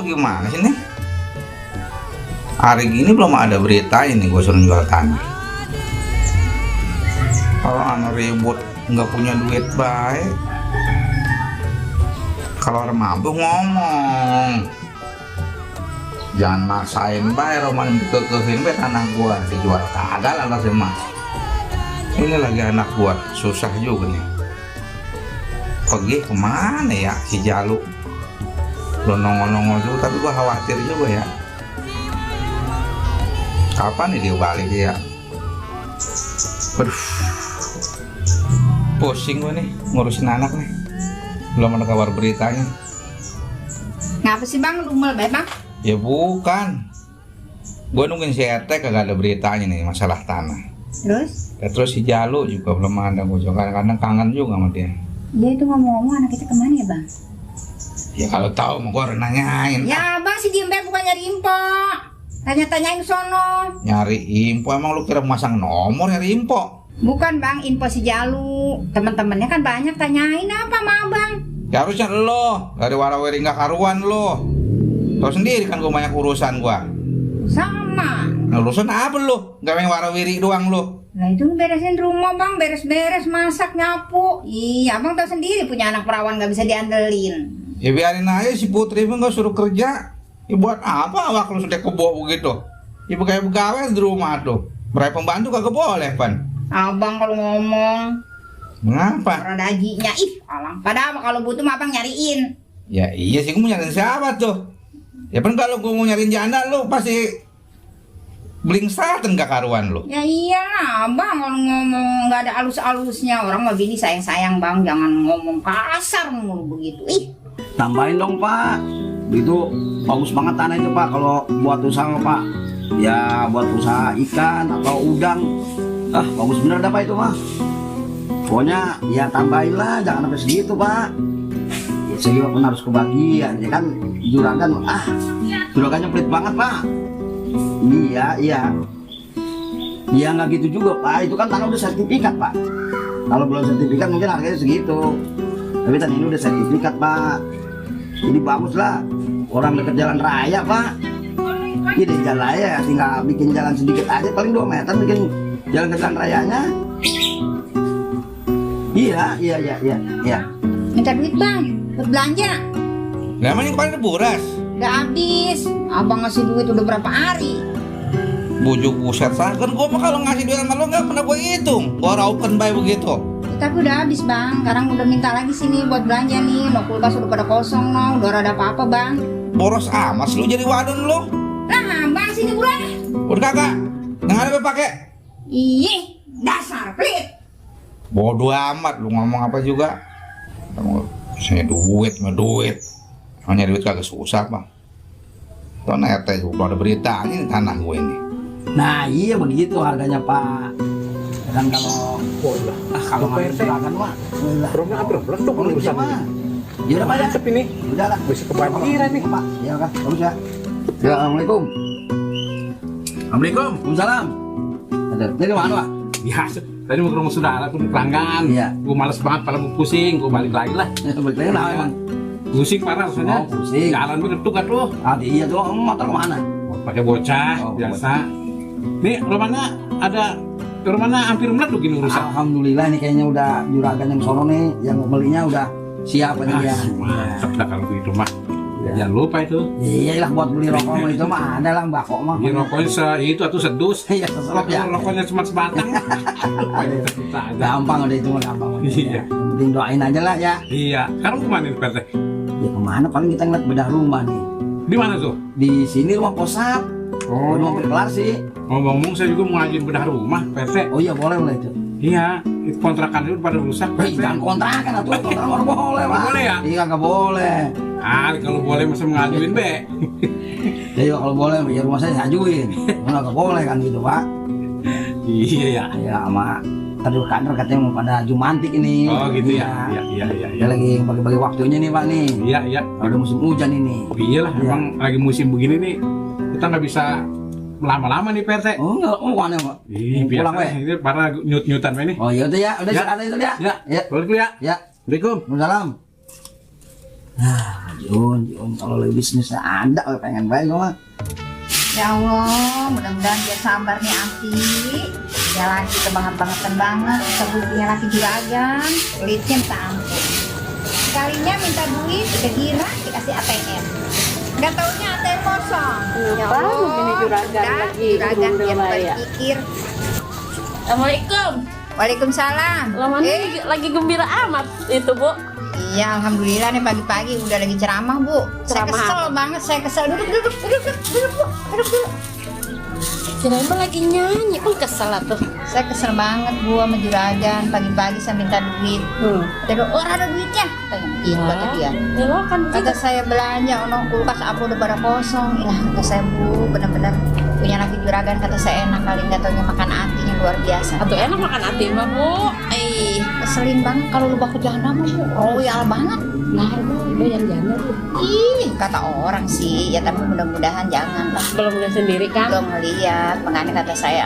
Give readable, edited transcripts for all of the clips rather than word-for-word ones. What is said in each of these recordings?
Gimana sih nih? Hari gini belum ada berita ini gue suruh jual tanah. Kalau anak ribut nggak punya duit baik. Kalau orang mampu ngomong, jangan maksain bayar roman kekehin be tanah gua dijual kagak lah sih mas. Ini lagi anak gua susah juga nih. Pergi kemana ya si Jalu? Belum nongol-nongol juga, tapi gua khawatir juga ya. Kapan nih dia balik ya? Aduh, pusing gua nih ngurusin anak nih. Belum ada kabar beritanya. Ngapa sih bang, rumel banget bang? Ya bukan, gua nungguin si RT kagak ada beritanya nih masalah tanah. Terus si Jalu juga belum ada, gua juga kadang-kadang kangen juga sama dia. Dia itu ngomong-ngomong anak kita kemana ya bang? Ya kalau tahu mau gua nanyain. Ya bang, si Jimber bukan nyari info. Tanya-tanyain sono. Nyari info, emang lu kira masang nomor nyari info? Bukan bang, info si Jalu. Teman-temannya kan banyak, tanyain apa sama abang? Ya harusnya lo, dari warawiri nggak karuan lo. Tahu sendiri kan gua banyak urusan gua. Sama. Nah, urusan apa lo? Gak main warawiri doang lo. Nah itu beresin rumah bang, beres-beres, masak, nyapu. Iya, abang tahu sendiri punya anak perawan nggak bisa diandelin. Ya biarin aja si Putri pun gak suruh kerja. Ya buat apa awak lu sudah kebo begitu? Ya kayak pegawai di rumah tuh. Berai pembantu kagak boleh pan. Abang kalau ngomong. Mengapa? Rada ajinya, alang. Padahal kalau butuh mah abang nyariin. Ya iya sih, gue mau nyariin siapa tuh? Ya kan kalau gue mau nyariin janda lu pasti blingsatan gak karuan lu. Ya iyalah bang, kalau ngomong nggak ada alus-alusnya. Orang mah bini sayang-sayang bang, jangan ngomong kasar mulu begitu. Tambahin dong pak, itu bagus banget tanah itu pak kalau buat usaha pak. Ya buat usaha ikan atau udang, bagus bener dah pak itu mah. Pokoknya ya tambahin lah, jangan sampai segitu pak. Ya, saya juga pun harus kebagian, ya kan juragan, juragannya pelit banget pak. Iya nggak gitu juga pak, itu kan tanah udah sertifikat pak. Kalau belum sertifikat mungkin harganya segitu, tapi tanah ini udah sertifikat pak. Jadi bagus lah, orang dekat jalan raya pak. Ini jalan raya tinggal bikin jalan sedikit aja, paling 2 meter bikin jalan ke jalan rayanya. Iya. Minta duit bang, buat belanja. Namanya kemarin ada buras. Udah habis, abang ngasih duit udah berapa hari. Bujuk buset kan gua mah kalau ngasih duit sama lo nggak pernah gua hitung. Gua raupen baik begitu. Tapi udah habis bang, sekarang udah minta lagi sini buat belanja nih. No kulkas udah pada kosong no, udah ada apa-apa bang. Boros amat lu jadi wadon lo. Nah bang sini bulan. Udah kagak, yang ada pakai. Ih, dasar pelit. Bodoh amat lu ngomong apa juga. Kamu saya duit mah duit. Hanya duit kagak susah bang. Tuh RT juga ada beritanya nih tanah gue ini. Nah iya begitu harganya pak. Dan kalau kalau nggak silakan pak. Romnya apa tuh kalau urusan ini? Ya udah pak ya. Ini Udah lah. bisa kebanjiran nih pak. Ya kan, bagus ya. Assalamualaikum. Assalamualaikum. Waalaikumsalam. Jadi mana pak? Ya, tadi mau ke rumah saudara tuh di pelanggan. Iya. Gue males banget, malah gue pusing, gue balik lagi lah. Balik lagi lah emang. Pusing parah rasanya. Oh, pusing. Jalan gue ketuk kan tuh. Iya tuh, motor kemana? Pakai bocah, biasa. Nih, rumahnya ada, rumahnya hampir meletup gini urusan. Alhamdulillah nih kayaknya udah juragan yang sono nih, yang belinya udah siap aja ya. Mantap dah kalau begitu mah. Jangan lupa itu. Iyalah buat beli rokok mah itu mah ada lah mbak kok mah. Beli rokoknya itu atau sedus. Iya, seselop ya. Rokoknya cuma sebatang. Gampang udah itu mah gampang. Iya. Yang penting doain aja lah ya. Iya. Sekarang kemana nih Pak? Ya kemana paling kita ngeliat bedah rumah nih. Di mana tuh? Di sini rumah posat. Oh, mau kelar sih. Ngomong-ngomong saya juga mau ngajuin bedah rumah, PT. Oh iya boleh itu. Iya, itu kontrakan itu pada rusak. Jangan kontrakan atuh, kontrakan baru boleh, Pak. Boleh ya? Iya, nggak boleh. Ah, kalau boleh masa mengajuin be. Jadi kalau boleh ya rumah saya ajuin. Nggak boleh kan gitu, Pak. Iya ya. Ya sama tadi kantor katanya mau pada jumantik ini. Oh gitu ya. Iya. Iya iya Dia lagi bagi-bagi waktunya nih, Pak nih. Iya iya. Udah musim hujan ini. Iyalah, Iya. emang lagi musim begini nih. Kita nggak bisa lama-lama nih PRT. Oh, enggak, aneh, Pak. Ih, Pulang, biasa Pak. ini para nyut-nyutan Pak, ini. Oh, iya udah ya, udah Ya. istirahat itu ya. Ya. Ya. Balik dulu ya. Ya. Assalamualaikum. Waalaikumsalam. Nah, Jun, kalau lagi bisnisnya ada, pengen baik gua mah. Ya Allah, mudah-mudahan dia sabar nih Ati. Dia laki kebanget-bangetan banget, sebelumnya laki juragan, pelitnya minta ampun. Sekalinya minta duit, kegira dikasih ATM. Nggak taunya ATM kosong. Ya Apa? Allah, Begini juragan lagi, juragan dia udah ya. berpikir. Assalamualaikum. Waalaikumsalam. Lama nih lagi gembira amat itu, Bu. Iya, alhamdulillah nih pagi-pagi udah lagi ceramah, Bu. Saya Ceramah kesel apa? banget, saya kesel. Duduk, Bu. Duduk dulu. Kirain mah lagi nyanyi, kok kesel tuh. Saya kesel banget, Bu, sama juragan. Pagi-pagi saya minta duit. Terus orang ada duitnya. Tanya, iya, kata dia. Ya lo kan Kata saya belanja, ono kulkas apa udah pada kosong. Ilah, kata saya, Bu, benar-benar punya laki juragan. Kata saya enak kali, nggak taunya makan hatinya luar biasa. atau enak makan hati mah, Bu. Keselin banget kalau lu baku jahanam, Bu. Royal banget. Nah, Bu, doyan-doyan tuh. Ih, kata orang sih, ya tapi mudah-mudahan jangan lah. Belum lihat sendiri kan? Belum ngeliat, makanya kata saya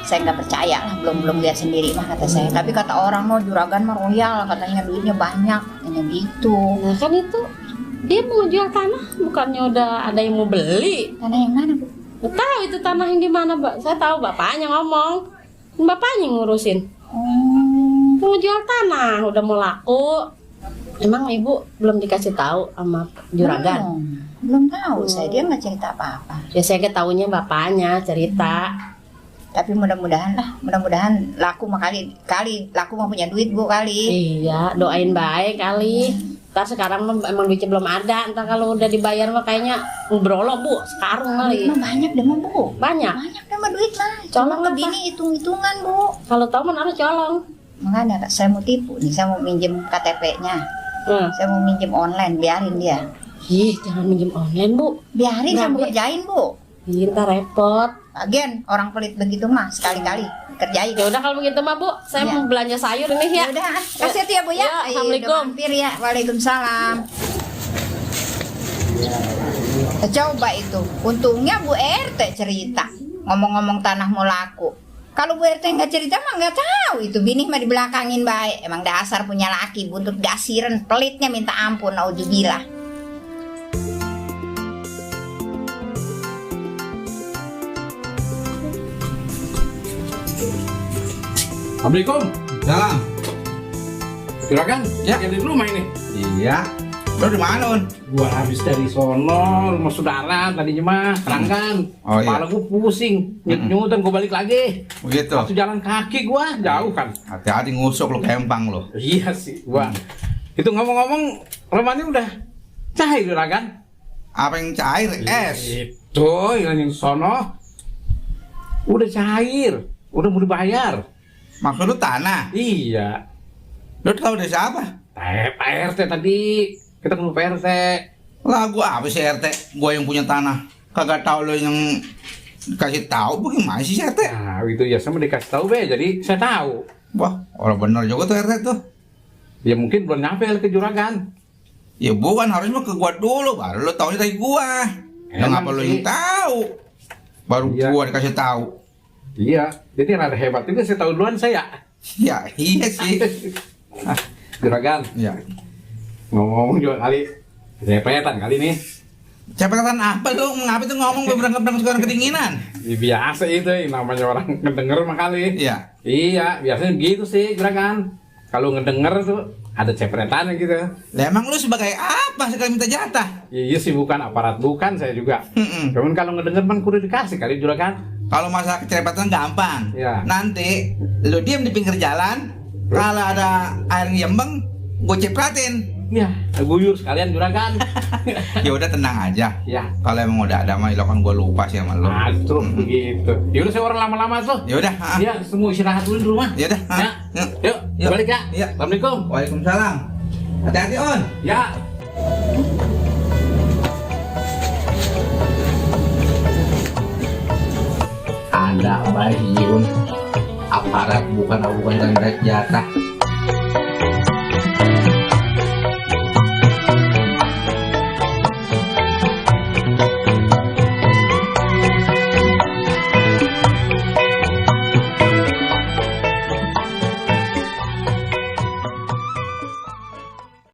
nggak percaya lah, belum lihat sendiri mah kata saya. Tapi kata orang mau juragan mah royal, katanya duitnya banyak, katanya gitu. Nah, kan itu dia mau jual tanah, bukannya udah ada yang mau beli. Tanah yang mana, Bu? Nggak tahu itu tanah yang di mana, Mbak. Saya tahu bapaknya ngomong. Bapaknya yang ngurusin. Oh, Mau jual tanah, udah mau laku. Emang Ibu belum dikasih tahu sama juragan? belum tahu saya, dia nggak cerita apa-apa. Ya saya ketahuinya bapaknya cerita. Tapi mudah-mudahan laku mah kali laku mah punya duit, Bu, kali. Iya, doain baik kali. Ntar sekarang mah emang duitnya belum ada. Ntar kalau udah dibayar mah kayaknya ngebrolok, Bu. Sekarang kali. Duit mah banyak deh, mah, Bu. Banyak. Banyak deh mah duit lah. Colong Cuma apa? begini hitung-hitungan, Bu. Kalau tahu mah harus colong. Makanya saya mau tipu nih, saya mau minjem KTP-nya. Saya mau minjem online, biarin dia. Ih, jangan minjem online, Bu. Biarin Nggak, saya mau Bi. kerjain, Bu. Ih, ntar repot. Lagian orang pelit begitu mah sekali-kali kerjain. Ya udah kalau begitu mah, Bu, saya Iya. mau belanja sayur ini ya. Ya udah, kasih hati ya, Bu ya. Ya, Ayo, Assalamualaikum. udah mampir ya. Waalaikumsalam. Coba itu, untungnya Bu RT cerita. Ngomong-ngomong tanah mau laku. Kalau Bu RT nggak cerita mah nggak tahu itu, bini mah dibelakangin baik. Emang dasar punya laki buntut gasiran, pelitnya minta ampun, naudzubillah. Assalamualaikum. Salam. Juragan, Ya. yang di rumah ini. Iya. Lu di mana, Un? Gua habis dari sono, rumah saudara tadinya mah, kerangkan. Oh, iya. Kepala gua pusing, nyut-nyutan gua balik lagi. Begitu. Waktu jalan kaki gua, jauh kan. Hati-hati ngusuk lu kempang lu. Iya sih, gua. Itu ngomong-ngomong, rumahnya udah cair juragan. Apa yang cair? Es. Itu yang sono udah cair, udah mau dibayar. Maksud lu tanah? Iya. Lu tahu dari siapa? Pak RT tadi, kita ketemu Pak RT. Lah gua apa sih RT? Gua yang punya tanah. Kagak tahu lu yang kasih tahu bagaimana sih RT? Nah itu ya sama dikasih tahu be, jadi saya tahu. Wah, orang bener juga tuh RT tuh. Ya mungkin belum nyampe ke juragan. Ya bukan, harusnya ke gua dulu baru lu taunya dari gua. Yang Emang apa lu sih. yang tahu? Baru Iya. gua dikasih tahu. Iya, jadi rada hebat ini saya tahu duluan saya. Ya iya sih. Juragan, Ya. ngomong juga kali. Saya petan kali nih. Cepetan apa lu? Ngapa tuh ngomong berangkat sekarang kedinginan? Ya, biasa itu, namanya orang ngedenger mah kali. Iya. Iya, biasanya gitu sih juragan. Kalau ngedenger tuh ada cepretan gitu. Lah emang lu sebagai apa sekali minta jatah? Iya sih, bukan aparat, bukan saya juga. Mm-mm. Cuman kalau ngedenger man kudu dikasih kali juragan. Kalau masalah kecepatan gampang. Iya. Nanti lu diam di pinggir jalan. Kalau ada air ngembeng, gue cepratin. Iya, guyur sekalian juragan. Ya udah tenang aja. Ya. Kalau emang udah ada mah kan gue lupa sih sama lo. Aduh, begitu. Ya udah saya orang lama-lama tuh. Ya udah. Ya, semua istirahat dulu di rumah. Ya udah. Ya. Yuk, Yuk. balik ya. Iya. Assalamualaikum. Waalaikumsalam. Hati-hati On. Ya. Ada baik Yun. Aparat bukan dan jatah.